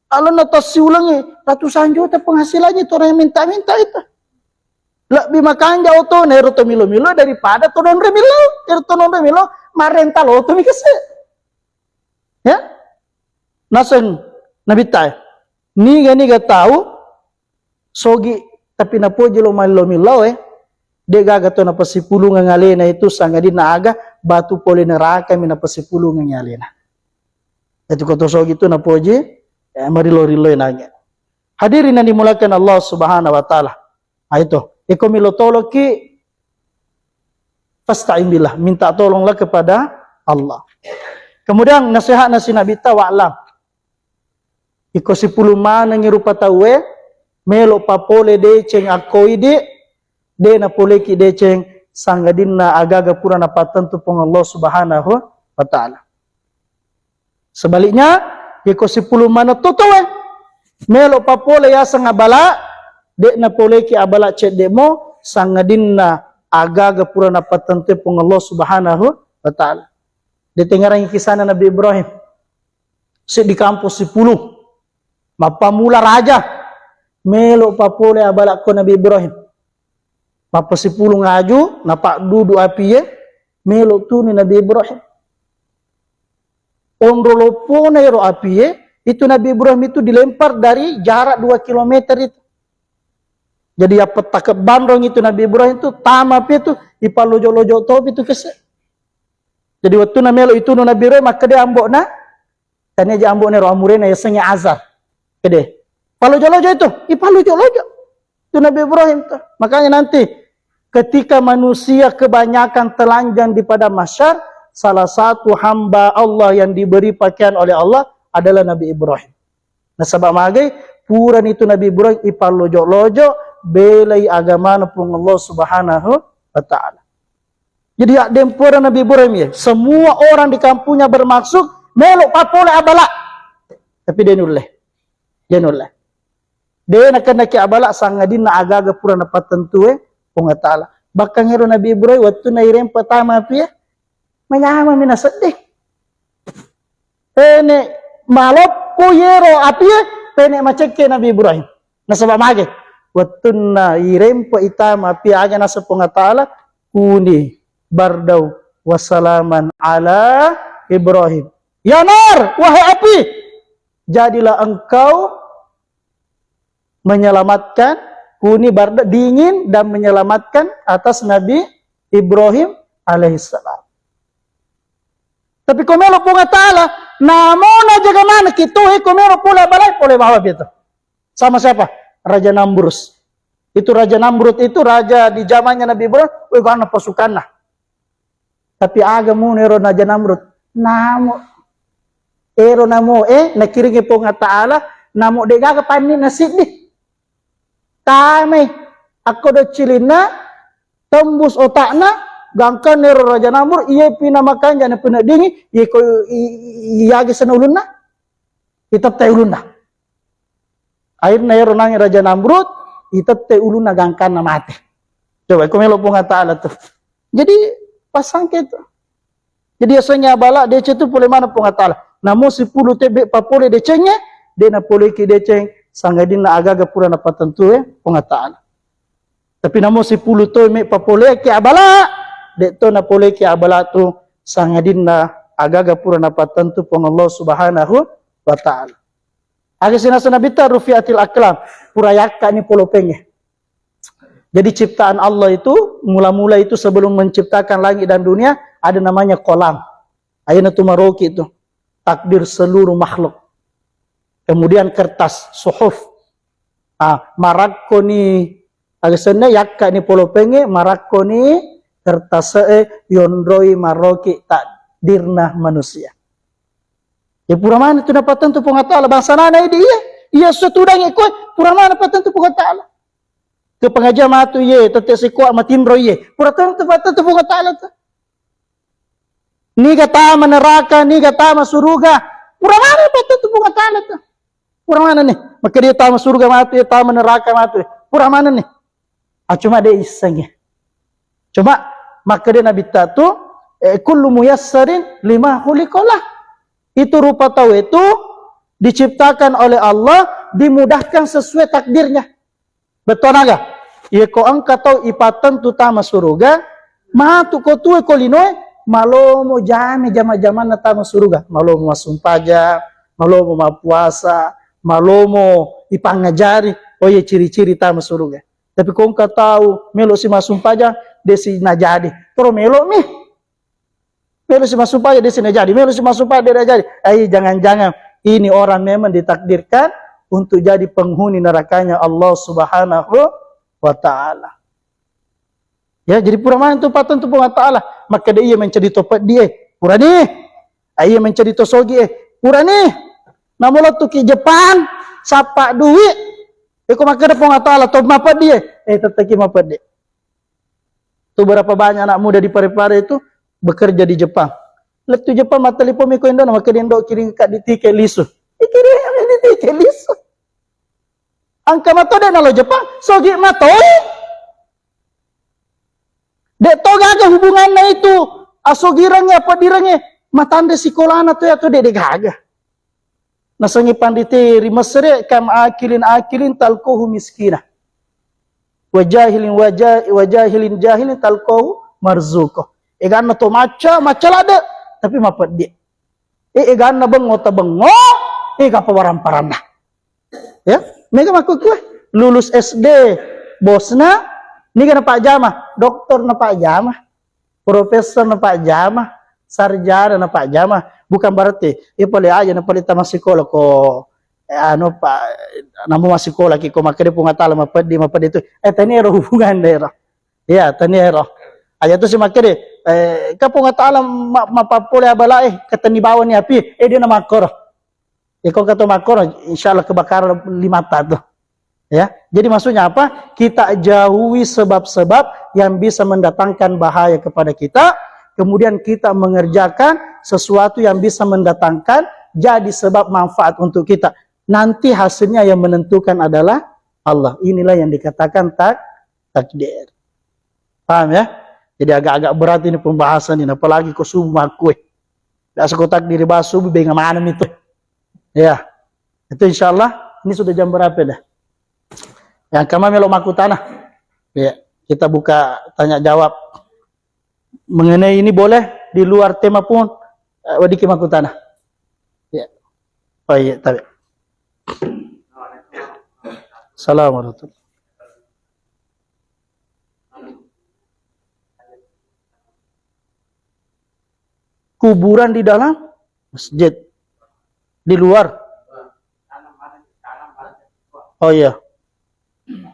Alona tassiulengi ratusan juta penghasilannya itu orang yang minta-minta itu. Lebbi makanja oto na ero to milo-milo daripada to nonre milo. Ero to nonre milo, marenta lo to mikese. Ya? Naseng Nabitta, eh. Niga-niga tau sogi tapi napoji lo mallo millau, eh. De gaga to napasipulungeng alena itu sangadinna aga batu pole neraka mi napasipulungeng alena. Itu ko to sogi tu napoji, eh, marilo-rilo nange. Hadirin yang dimuliakan Allah Subhanahu wa Ta'ala. Ah, itu. Iko milo toloki, fasta'in billah, minta tolonglah kepada Allah. Kemudian nasihat nasi Nabi ta, wa'lam. Iko sipulung manengi rupa tauwe, melo papole deceng akko idi, de napoleki deceng sangadinna agaga pura napattentu Puang Allah Subhanahu wa Ta'ala. Sebaliknya, iko sipulung manetto tauwe, melo papole yaseng abala, de napoleki abala cedde mo, sangadinna agaga pura napattentu Puang Allah Subhanahu wa Ta'ala. Detengarangi kisana Nabi Ibrahim. Seddi kampong sipulung. Mappamula raja. Melo papole abala ko Nabi Ibrahim. Mappasipulung aju, napaddudu apie, melo tunu Nabi Ibrahim. Onro loppona ero apie, itu Nabi Ibrahim itu dilempar dari jarak dua kilometer itu. Jadi ya pettake banrong itu Nabi Ibrahim itu tama apie itu, ipallojo-lojo topi itu kese. Jadi wettunna melo itunu Nabi Ibrahim, makkeda ambo'na, tania ja ambo'na ero amurena yasengnge Azar. Kede. Palojo-lojo itu, ipalojo-lojo. Itu Nabi Ibrahim tuh. Makanya nanti ketika manusia kebanyakan telanjang di padang mahsyar, salah satu hamba Allah yang diberi pakaian oleh Allah adalah Nabi Ibrahim. Nasaba magai, purani tu Nabi Ibrahim ipallojo-lojo, belai agamana Puang Allah Subhanahu wa Ta'ala. Jadi, ya, dempora Nabi Ibrahim ya, semua orang di kampungnya bermaksud melo papole abala. Tapi de nulle. De nulle. De nakennaki abala sangadinna agaga pura napattentue Puang Allah Ta'ala. Bahkan ero Nabi Ibrahim, waktu naireng pertama api ya, manyamami nasedding. Pene maloppo yero api e, pene macekke Nabi Ibrahim. Nasaba mage, wettunna irempo itama api, aga naseng Puang Allah Ta'ala, "Kuni bardau wasalaman ala Ibrahim." Ya nar, wahai api, jadilah engkau menyelamatkan, kuni barda, dingin dan menyelamatkan atas Nabi Ibrahim alaihissalam. Tapi ko melo Puang Allah Ta'ala, namona jaga mana kita, eh, ko melo pole balai, pole bawa itu. Sama siapa? Raja Namrus. Itu Raja Namrud itu raja di zamannya Nabi Ibrahim, weh, gana pasukanna. Tapi aga mu ero Raja Namrud? Namo ero namo, eh, nakiringi Puang Allah Ta'ala, namo de gaga panni nasiddi. Tamai, akko do cilinna, tembus otakna, gangkan ero Raja Namrud, iye pina makanja na pina dingi, iye ko i-, i-, iyage sena ulunna, itette ulunna. Akhirna ero nangi Raja Namrud, itette ulunna gangkanna mate. Coba, iko melo Puang Allah Ta'ala tu. Jadi, pasangke tu. Jadi, yasengnge abala deceng tu pole mana Puang Allah Ta'ala. Namo sipulu tebbe papole decengnge, de napoleki deceng, sangadinna agaga pura napatentue Puang Allah Ta'ala. Tapi namo sipulu toi me papoleki abala, de to napoleki abala tu sangadinna agaga pura napatentu Puang Allah Subhanahu wa Ta'ala. Aga sinasa Nabitta, rufiatil aklam, pura yakka ni polopengnge. Jadi ciptaan Allah itu, mula-mula itu sebelum menciptakan langit dan dunia, ada namanya kolam. Aina tu maroki tu, takdir seluruh makhluk. Kemudian kertas, suhuf. Ah, marakko ni, aga senna yakka ni polopengnge, marakko ni kertas e yonroi maroki takdirna manusia. Ya pura mana tu napatentu Puang Allah Ta'ala, bangsa nana idi iya, iya setudangi koe, pura mana patentu Puang Allah Ta'ala. Ke pengajian matu iye, tette sikoa matinro iye. Pura tentu pattentu Puang Allah Ta'ala tu. Niga tama neraka, niga tama suruga. Pura mana pattentu Puang Allah Ta'ala tu. Pura mana ni? Maka dia tama suruga matu, ya tama neraka matu. Pura mana ni? Ah, cuma dia iseng ya. Cuma maka dia Nabi tu, eh, kullu muyassarin lima khuliqalah. Itu rupa tau itu diciptakan oleh Allah, dimudahkan sesuai takdirnya. Bettuanaga? Iye ko engka tau ipattentu tama suruga, matu ko tuo ko linoe, malomo jame jama-jamanna tama suruga. Malomo massumpaja, malomo mappuasa, malomo ipangajari, oh iye ciri-ciri tama suruga. Tapi ko engka tau melo si massumpaja, de si najadi. Toro melo mi. Melo si massumpajang, de si najadi. Melo si massumpajang, de najadi. Ai, jangan-jangan ini orang memang ditakdirkan untuk jadi penghuni nerakanya Allah Subhanahu wa Ta'ala. Ya, jadi pura maneng tu pattentu Puang Allah Ta'ala. Maka de iya menjadi to peddi e. Purani. Ai, iya menjadi to sogi e. Purani. Namo lettuki Jepang, sappa duit. Eko makkeda Puang Allah Ta'ala, to mapeddi e. Eh, tetteki mapeddi. Tuh, berapa banyak anak muda di Parepare itu bekerja di Jepang. Lettu Jepang, mattelepon mi ko Indo, maka Indo kiring ka di tiket lisu. Ikiring di tiket lisu. Engka mato de nalo Jepang, sogi matoi. De to gaga hubunganna itu, asogirengnge, apa direngnge, matanre sikolana to ya to de, de gaga. Nasengngi panrite ri Mesere, kam akilin akilin talqahu miskina. Wa jahilin wa ja-, wa jahilin jahilin talqahu marzuqa. Eganna to macca, macca ladde, tapi mapeddi. E, eganna bengo ta bengo, ega pawaran-paranna. Ya, mega makkukue. Lulus S D, bosna, niga napajama, doktor napajama. Profesor napajama, sarjana napajama, bukan berarti, eh, pale aja na pale tama sikola ko, eh, anu, Pak, namu massikola ki ko makkeda Puang Allah Taala mapeddi, mapeddi tu. Eh, tania ero hubungan ero. Iya, tania ero. Aja tu si makkeda, eh, ka Puang Allah Taala ma-, mappappole abala, eh, katenni bawani api, eh, dia namakkoro. Iko kata makkoro, insya Allah kebakaran lima tahun tuh. Ya, jadi maksudnya apa? Kita jauhi sebab-sebab yang bisa mendatangkan bahaya kepada kita, kemudian kita mengerjakan sesuatu yang bisa mendatangkan jadi sebab manfaat untuk kita. Nanti hasilnya yang menentukan adalah Allah. Inilah yang dikatakan tak takdir. Paham ya? Jadi agak-agak berat ini pembahasan ini, apalagi ko subuh makkue. Biasa ko takdir bahas subuh, benga mana itu. Ya, itu insya Allah. Ini sudah jam berapa dah? Yang kama melo makkutana. Ya, kita buka tanya jawab. Mengenai ini boleh di luar tema pun, eh, weddikki makkutana. Ya. Oh iya, tabe. Assalamualaikum. Kuburan di dalam masjid. Di luar. Oh iya.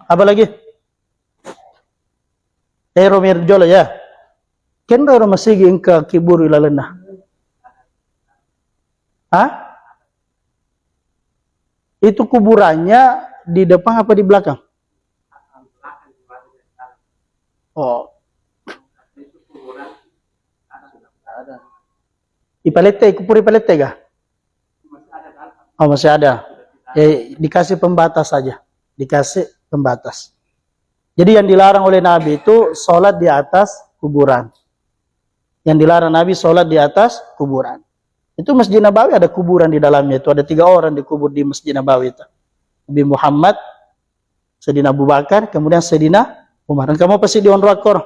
Apa lagi? Ero mir jolo ya. Kenro ero masigi engka kiburu ilalenna. Hah? Itu kuburannya di depan apa di belakang? Oh. Ipalette, kubur ipalette ga? Oh, masih ada. Ya, dikasih pembatas saja. Dikasih pembatas. Jadi yang dilarang oleh Nabi itu sholat di atas kuburan. Yang dilarang Nabi sholat di atas kuburan. Itu Masjid Nabawi ada kuburan di dalamnya itu. Ada tiga orang dikubur di Masjid Nabawi itu. Nabi Muhammad, Sayyidina Abu Bakar, kemudian Sayyidina Umar. Engka mo pasti di onro akkoro.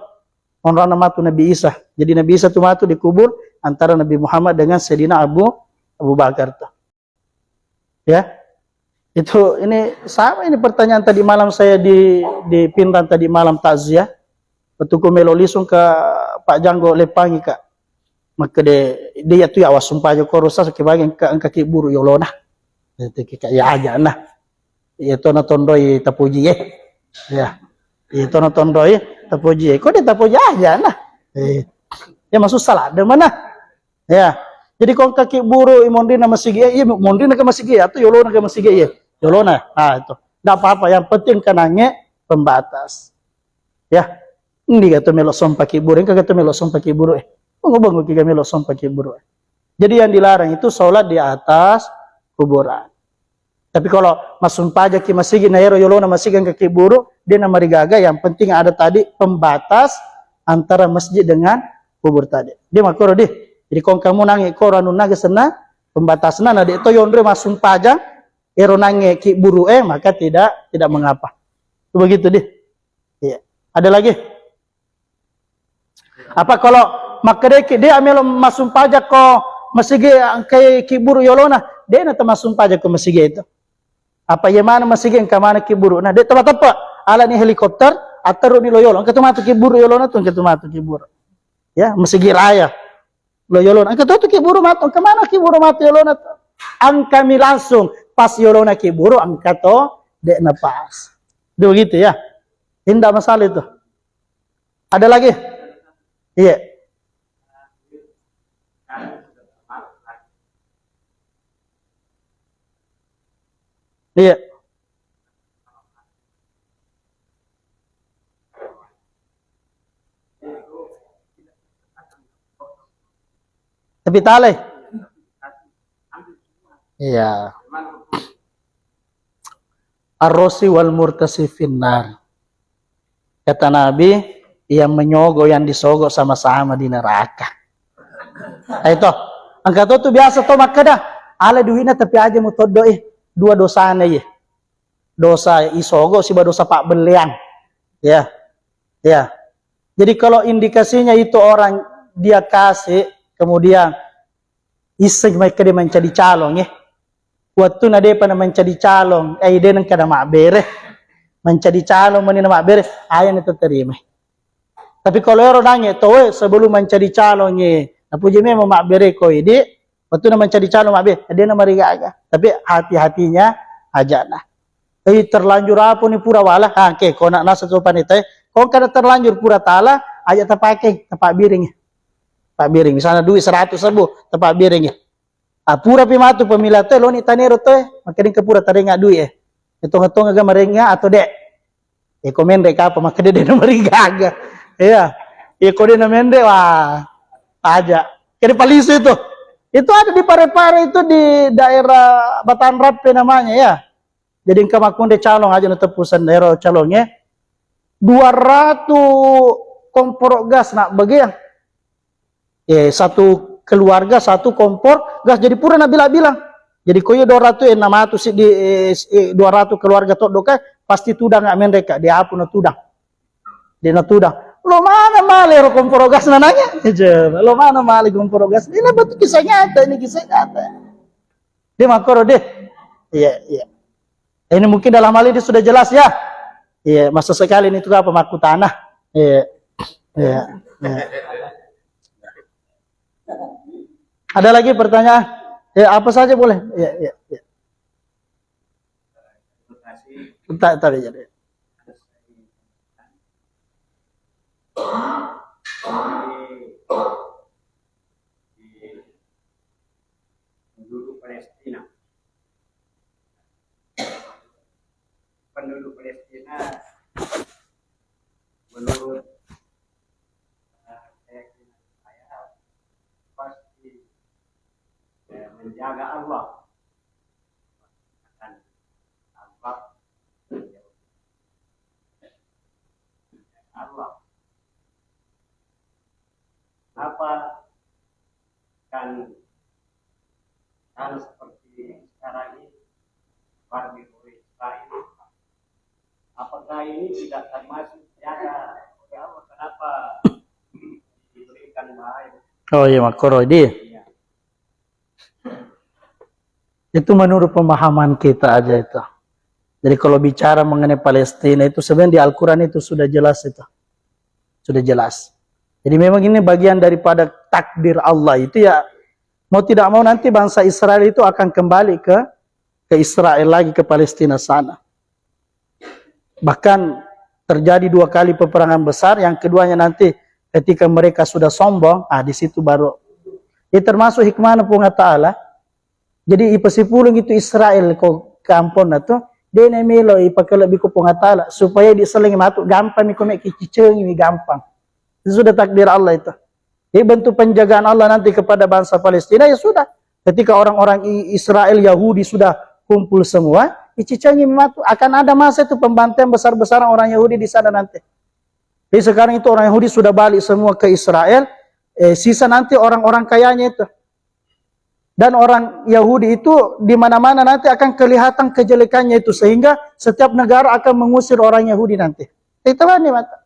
Onrona matu Nabi Isa. Jadi Nabi Isa tu matu dikubur antara Nabi Muhammad dengan Sayyidina Abu Abu Bakar tu. Ya. Itu ini sama ini pertanyaan tadi malam saya di di Pinrang tadi malam takziah. Waktu ku melo lisung ke Pak Janggo Lepangi, Kak. Makkeda, de ya tu ya wassumpajako rusa saki bagi engka, engka kiburu yolona. Itu kika ya aja nah. Iya to na tondoi tapuji eh. Ya. Iya to na tondoi tapuji eh. Kok dia tapuji aja nah. Eh. Ya maksud salah ada mana? Ya. Jadi ko engka kiburu i monrina masigi eh, iya monrina ke masigi eh, atau yolona ke masigi eh. Yolona. Ah itu. Ndak apa-apa, yang penting kenange pembatas. Ya. Ndi gato melo sompa kiburu, engka gato melo sompa kiburu eh. Bongo-bongo kiga melo sompa kiburu eh. Jadi yang dilarang itu sholat di atas kuburan. Tapi kalau massumpajaki masigi na ero yolona masigi engka kiburu, de na marigaga, yang penting ada tadi pembatas antara masjid dengan kubur tadi. Dia makoro di. Jadi kong kamu nangi koro anu naga sena pembatasna na de to yonre massumpajang ero nange kiburu eh, maka tidak tidak mengapa. Itu begitu di. Iya. Ada lagi? Apa kalau makkedeki dia melo massumpajako masigi engkai kiburu yolona, de na to massumpajako masigi itu. Apa iya mana masigi engka mana kiburu. Nah, de to mateppe. Alani helikopter, atteruni lo yolo. Engka to matu kiburu yolona tu, engka to matu kiburu. Ya, masigi raya. Lo yolona. Engka to tu kiburu matu, engka mana kiburu matu yolona tu. Engkami langsung pas yolona kiburu, engka to de na pas. Itu begitu ya. Tidak masalah itu. Ada lagi? Iya. Iya. Tapi talai. Iya. Arrosi wal murtasi finnar. Kata Nabi, yang menyogo, yang disogo sama-sama di neraka. Ayo toh, engka to tu biasa to makkeda, ala duitna tapi aja mu toddo eh, dua dosana ye. Dosa isogo siba dosa pabbelleang. Ya. Ya. Jadi kalau indikasinya itu orang dia kasih, kemudian isseng makkeda mancaji calong eh. Wattuna depa na mancaji calong, eh, de nengka na mabbere. Mancaji calong mani na mabbere, ayana to terima. Tapi kalau ero nange towe sebelum mancaji calong eh, napuji memang mabbere ko idi, wattuna mancaji calong mabbere, de na marigaga. Tapi hati-hatinya aja nah. Eh, terlanjur apa ni pura wala? Ah, oke, kau nak nasa tu panita, eh. Kau kada terlanjur pura tala, aja tapake, tapabbiring. Pabbiring. Misalnya duit seratus ribu, tapabbiring. Ah, pura pi matu pemilihan tu, eh, lo ni tanero tu, eh. Makanya ke pura tarenga duit, eh. Hitung-hitung aga marenga atau dek. Iko menre kapa, maka dia, dia nomor gaga. Iya. Iko dia nomor menre, wah, aja. Kede palisu itu. Itu ada di Pare-Pare itu, di daerah Batan Rape namanya, ya. Jadi engka makkunde calong aja nutepusan daerah calongnya. Dua ratus kompor gas nak bagian. Eh, satu keluarga, satu kompor gas. Jadi pura nabilang-bilang. Jadi koyo dua ratus enam ratus di, eh, eh, dua ratus keluarga toddoka, pasti tudang nggak menreka, dia apa no tudang. Dia no tudang. Lo mana male ro kompor gas nananya? Coba, lo mana male kompor gas? Ini betul kisah nyata, ini kisah nyata. Dia makoro deh. Iya, iya. Ini mungkin dalam hal ini sudah jelas ya. Iya, masa sekali ini tuh apa maku tanah. Iya. Iya. Iya. Ada lagi pertanyaan? Ya, apa saja boleh. Iya, iya, iya. Tak, tak jadi. Penduduk Palestina. Penduduk Palestina, menurut, eh, keyakinan saya, pasti, eh, menjaga Allah. Akan Allah menjaga Allah. Apa kan tanah seperti sekarang ini, warga Israel? Apakah ini tidak termasuk senjata oleh Allah? Kenapa diberikan bahaya? Oh iya, makoro di. Iya. Itu menurut pemahaman kita aja itu. Jadi kalau bicara mengenai Palestina itu sebenarnya di Al-Quran itu sudah jelas itu. Sudah jelas. Jadi memang ini bagian daripada takdir Allah itu ya, mau tidak mau nanti bangsa Israel itu akan kembali ke, ke Israel lagi, ke Palestina sana. Bahkan terjadi dua kali peperangan besar, yang keduanya nanti ketika mereka sudah sombong, ah, di situ baru. Ini termasuk hikmahna Puang Ta'ala. Jadi ipasipulung itu Israel ko kamponna tu, de' na melo ipakalebbi ko Puang Ta'ala supaya diselengi matu, gampang mi ko me' kicicengi mi gampang. Itu sudah takdir Allah itu. Jadi bentuk penjagaan Allah nanti kepada bangsa Palestina, ya sudah. Ketika orang-orang I-, Israel, Yahudi sudah kumpul semua, icicengi matu. Akan ada masa itu pembantaian besar-besaran orang Yahudi di sana nanti. Jadi sekarang itu orang Yahudi sudah balik semua ke Israel, eh, sisa nanti orang-orang kayanya itu. Dan orang Yahudi itu di mana-mana nanti akan kelihatan kejelekannya itu, sehingga setiap negara akan mengusir orang Yahudi nanti. Itu kan nih, mata.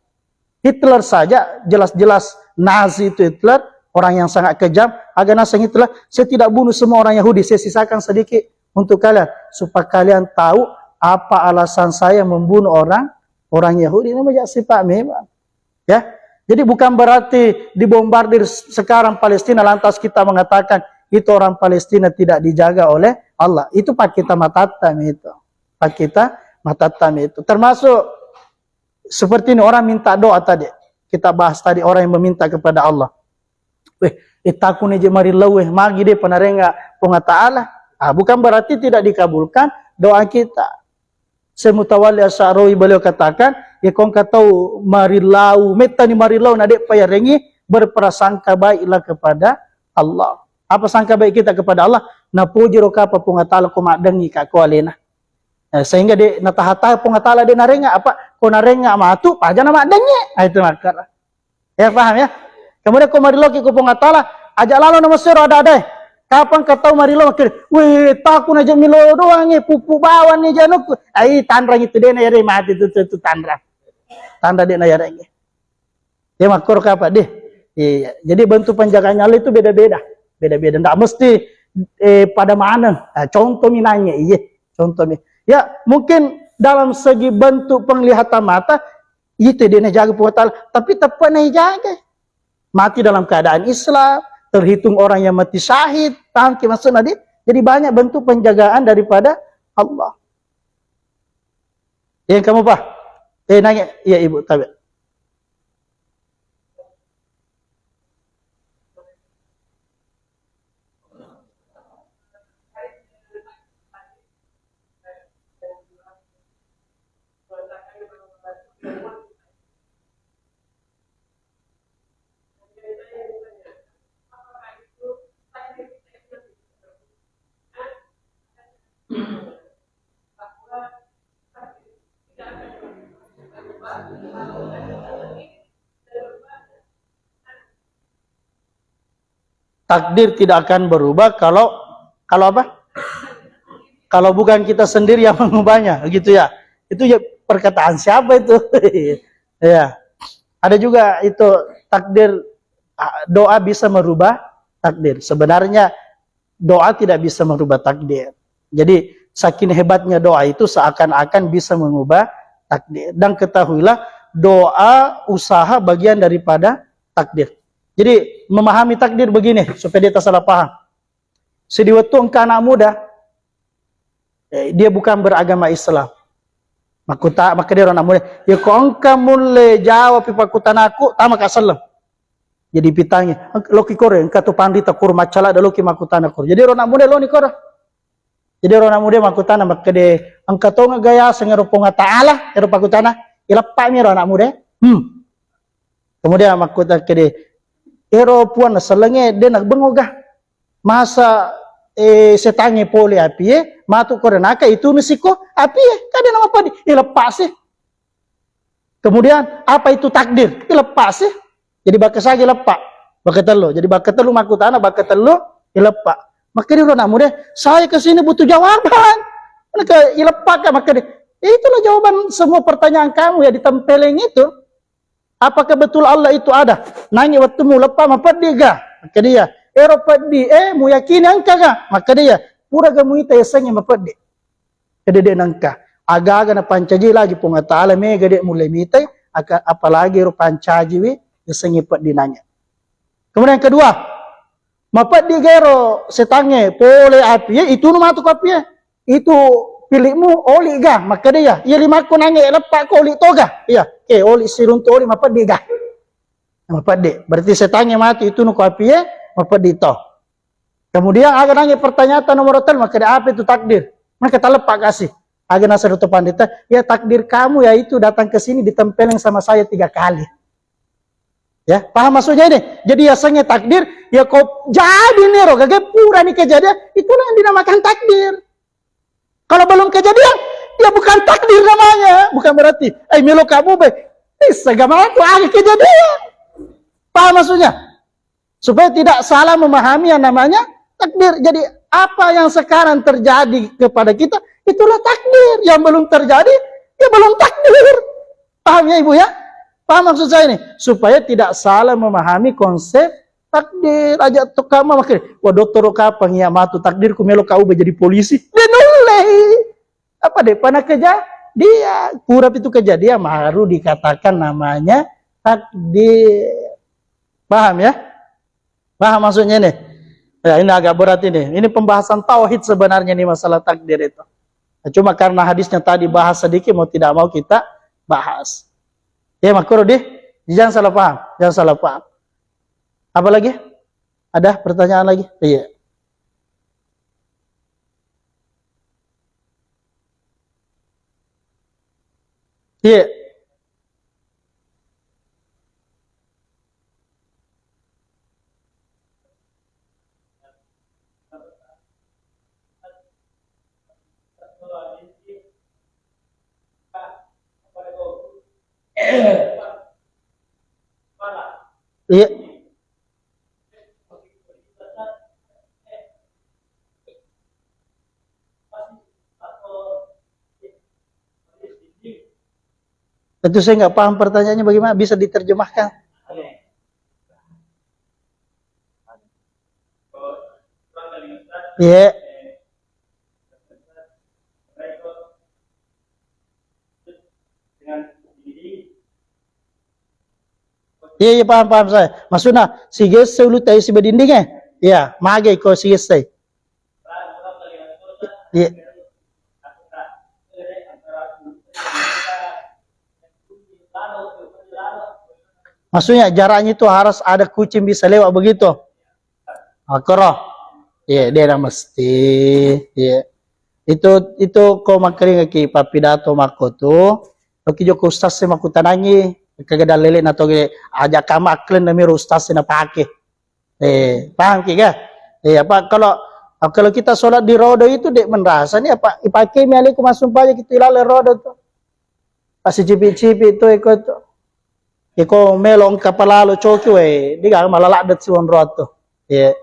Hitler saja jelas-jelas Nazi itu Hitler, orang yang sangat kejam. Aga naseng Hitler, "Saya tidak bunuh semua orang Yahudi, saya sisakan sedikit untuk kalian, supaya kalian tahu apa alasan saya membunuh orang orang Yahudi." Ini menjadi sifat memang. Ya. Jadi bukan berarti dibombardir sekarang Palestina lantas kita mengatakan itu orang Palestina tidak dijaga oleh Allah. Itu pakita matatta mi itu. Pakita matatta mi itu. Termasuk seperti ini orang minta doa tadi. Kita bahas tadi orang yang meminta kepada Allah. Weh, eh, takuni je marillau, eh, magi de' panarenga Puang Ta'ala. Ah, bukan berarti tidak dikabulkan doa kita. Syekh Mutawalli Asy-Sya'rawi beliau katakan, ya, kongka tau marillau, mettani marillau, na de'pa yarengi, berprasangka baiklah kepada Allah. Apa sangka baik kita kepada Allah? Napojiro kapa Puang Ta'ala ko maddengi ka ko alena. Eh, sehingga de' nataha-taha Puang Ta'ala de' narenga, apa? Ko narenga matu, paja na maddengi. Ah, itu makkara. Ya, paham ya? Kemudian ko mariloki ko Puang Ta'ala, aja lalo na masero ada-ada. Kapang ka tau marilo makkeda, "Weh, taku na je milo doang, eh, pupu bawang ni janukku." Ai, tanrang itu de' na yare mati itu, itu, itu tanrang. Tanrang de' na yare. Ya, makkoro kapa deh. Iya, jadi bentuk penjagaannya Allah itu beda-beda. Beda-beda. Ndak mesti, eh, pada mana. Nah, contoh mi nanya, iya. Contoh mi. Ya, mungkin dalam segi bentuk penglihatan mata, itu de' najaga Puang Ta'ala, tapi tepat najaga. Mati dalam keadaan Islam, terhitung orang yang mati syahid, paham ki maksudna di? Jadi banyak bentuk penjagaan daripada Allah. Yang kamu, Pak? Eh, nanya. Iya, Ibu, tabe. Takdir tidak akan berubah kalau, kalau apa? Kalau bukan kita sendiri yang mengubahnya, gitu ya. Itu ya perkataan siapa itu? Ya. Ada juga itu takdir, ah, doa bisa merubah takdir. Sebenarnya doa tidak bisa merubah takdir. Jadi, saking hebatnya doa itu seakan-akan bisa mengubah takdir. Dan ketahuilah, doa, usaha bagian daripada takdir. Jadi, memahami takdir begini, supaya dia tak salah paham. Sediwettu engka anak muda, eh, dia bukan beragama Islam. Makkuta-, maka dia orang anak muda, "Ya, ko engka mulle jawab pakkutanaku, tama ka selleng." Jadi pitangi, "Loki kore, engka tu panrita koro maccala da loki makkutana koro." Jadi ro anak muda loni koro. Jadi ro anak muda makkutana makkede, "Engka tonga gaya sengero Puang Ta'ala?" Ero pakkutana, "Ileppami ro anak muda." Hmm. Kemudian makkuta kede, "Ero Puang nasellengnge de na bengoga. Masa, eh, setangnge pole apie, matu kore naka itu nusiko apie, kade nama padi, ileppasi." Kemudian, apa itu takdir? Ileppasi. Jadi, bakkasagi leppa. Bakka tellu. Jadi, bakka tellu makkutana, bakka tellu ileppa. Makkeda ro anak muda, "Saya ke sini butuh jawaban." Maka ileppa ka, makkeda, "Ya, itulah jawaban semua pertanyaan kamu ya di tempeleng itu. Apakah betul Allah itu ada?" Nangi wettu muleppa mapeddi ga? Makkeda iya, "Ero peddi, eh, muyakini engka ga?" Makkeda iya, "Pura ga muita yasengnge mapeddi." Kedede nengka. Aga-aga napancaji lagi Puang Ta'ala mega de mulle mitai, aka-, apalagi ro pancajiwi yasengnge peddinangnge. Kemudian yang kedua, mapeddi gero setangnge pole apie, itunu matu ko apie. Itu pilihmu, oli ga? Makkeda iya. Iya limakku nangnge leppa ko oli toga. Iya, ke oli siruntu oli mapeddi ga? Mapeddi. Berarti setangnge matu itunu ko apie, mapeddi to. Kemudian aga nangnge pertanyaan nomor telu, makkeda apa itu takdir? Mereka taleppa kasih. Aga nasero to pandita, ya takdir kamu ya itu datang ke sini ditempeleng sama saya tiga kali. Ya, paham maksudnya ini? Jadi yasengnge takdir, ya kok jadi nih ro, gage pura nih kejadian, itulah yang dinamakan takdir. Kalau belum kejadian, ya bukan takdir namanya, bukan berarti, eh, melo kamu be, bisa gak mau aku ada kejadian. Paham maksudnya? Supaya tidak salah memahami yang namanya takdir. Jadi, apa yang sekarang terjadi kepada kita, itulah takdir. Yang belum terjadi, ya belum takdir. Paham ya, Ibu, ya? Paham maksud saya ini? Supaya tidak salah memahami konsep takdir. Aja tukang makin, "Wah, dottoro kapang iya matu takdirku melo kau jadi polisi." Dia nullei. Apa depa na kejadian? Pura itu kejadian baru dikatakan namanya takdir. Paham ya? Paham maksudnya ini? Ya, ini agak berat ini. Ini pembahasan tauhid sebenarnya ini masalah takdir itu. Nah, cuma karena hadisnya tadi bahas sedikit, mau tidak mau kita bahas. Ya, makro di, jangan salah paham, jangan salah paham. Apa lagi? Ada pertanyaan lagi? Iya. Iya. Iya. Itu saya nggak paham pertanyaannya bagaimana bisa diterjemahkan. Iya. Iya, iya, paham, paham saya. Maksudnya, sigesse ulu tai siba dinding, eh? Iya, mage ko sigesse. Iya. Maksudnya jaraknya itu harus ada kucing bisa lewat begitu. Akkoro. Iya, de' namesti. Iya. Itu, itu ko makkeringaki pappidato makko tu. Oki joko ustaz e makkutanangi, kega dalele na toge aja kama aklen nami ustaz e napake. Eh, paham ki ga? Eh, apa kalau, kalau kita sholat di rodo itu de' menrasa ni apa ipake mi alaikum assumpajang kitu ilale rodo tu. Pas cipi-cipi tu iko tu. Iko melo engka palalo coki we, de' gaga malaladde' siwonro tu. Iya.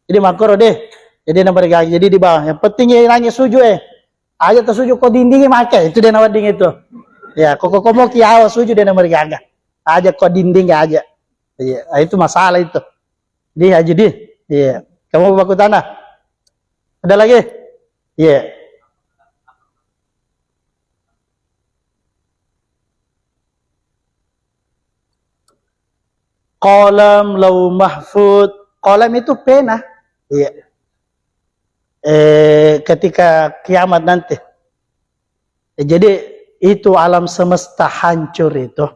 Jadi makkoro de'. Jadi nomor gaga. Jadi di bawah. Yang penting ya nangis sujud eh. Aja tasuju ko dinding make, itu de' nawedding itu. Ya, ko ko komo kiawa sujud de' nomor gaga. Aja ko dinding aja. Iya, itu masalah itu. Di haji di. Iya. Kamu baku tanah. Ada lagi? Iya. Qalam, Lauh Mahfud. Qalam itu pena. Iya. Eh, ketika kiamat nanti. Eh, jadi itu alam semesta hancur itu.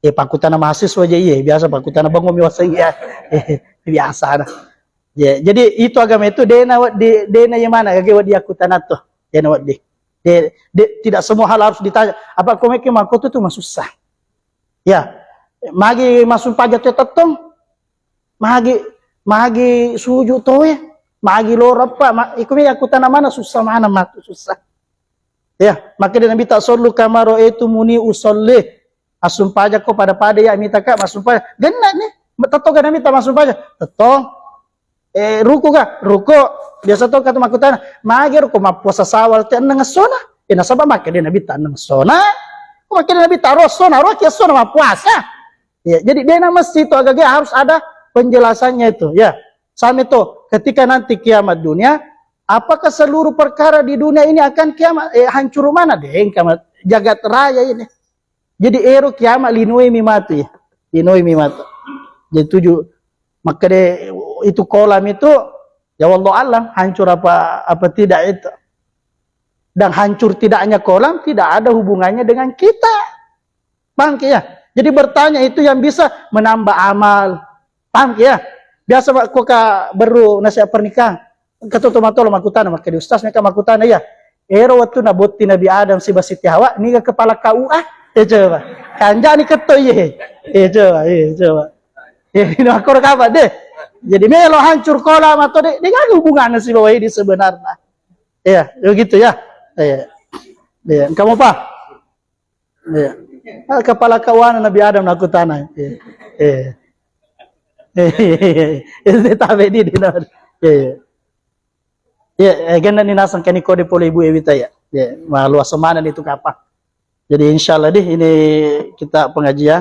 Eh, pakutana mahasiswa aja iya, biasa pakutana bangun mi wasa iya. Eh, biasa ada. Ya, jadi itu agama itu dena di dena yang mana kage wadi aku tanah tuh. Dena wadi. De, de, tidak semua hal harus ditanya. Apa kau mikir makoto tuh mah susah. Ya, magi masuk pajak tettong, magi, magi suju toe, magi lorappa, ma, ikumi aku tanah mana susah mana matu susah. Ya, makanya Nabi tak solu kamaro itu muni usolli. Assumpajako pada-pada ya mitaka massumpajang. Genna ni, tetto ga Nabi tak massumpajang. Tetto. Eh, ruku ga? Ruku. Biasa to kata makkutana, magi ruku mappuasa sawal te enneng essona? Eh, nasaba makkeda Nabi ta enneng essona. Ko makkeda Nabi ta ro essona, ro ki essona mappuasa. Ya, jadi dena mesti itu agak harus ada penjelasannya itu. Ya, sama itu ketika nanti kiamat dunia, apakah seluruh perkara di dunia ini akan kiamat, eh, hancur mana? Deng kiamat jagat raya ini. Jadi ero kiamat linoi mi matu ya. Linoi mi matu. Jadi tuju makkede itu kolam itu ya wallahu alam hancur apa apa tidak itu. Dan hancur tidaknya kolam tidak ada hubungannya dengan kita. Paham ki ya? Jadi bertanya itu yang bisa menambah amal. Paham ki ya? Biasa Pak, ko ka beru nasihat pernikahan. Katoto matolo makkutana, makkeda ustaz meka makkutana ya. Ero wettu nabotti Nabi Adam siba Siti Hawa, niga kepala K U A? Eh coba. Kanjani ketto iye. Eh coba, eh coba. Eh ini makkoro kapa deh. Jadi melo hancur kolam atau deh, dengan hubungannya si bawa ini sebenarnya. Iya, begitu ya. Iya. Iya, kamu apa? Iya. Ah, kepala K U A Nabi Adam nakkutana. Iya. Iya. Iya, tabe di, di, iya. Iya, eh, genna ni nasang kani kode pole ibu Ewita ya. Iya, ma luas mana ni tu kapa. Jadi insyaallah deh ini kita pengajian.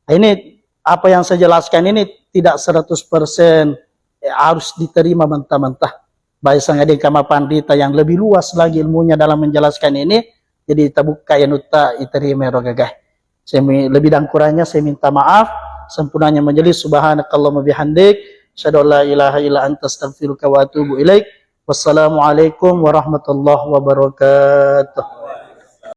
Ini apa yang saya jelaskan ini tidak seratus persen, eh, harus diterima mentah-mentah. Baik sangadin kama pandita yang lebih luas lagi ilmunya dalam menjelaskan ini, jadi tabuka ya nutta iterima ro gagai. Saya mi-, lebih dan kurangnya saya minta maaf. Sempurnanya majelis, subhanakallahumma bihamdik, asyhadu an la ilaha illa anta astaghfiruka wa atubu ilaik. Wassalamualaikum warahmatullahi wabarakatuh.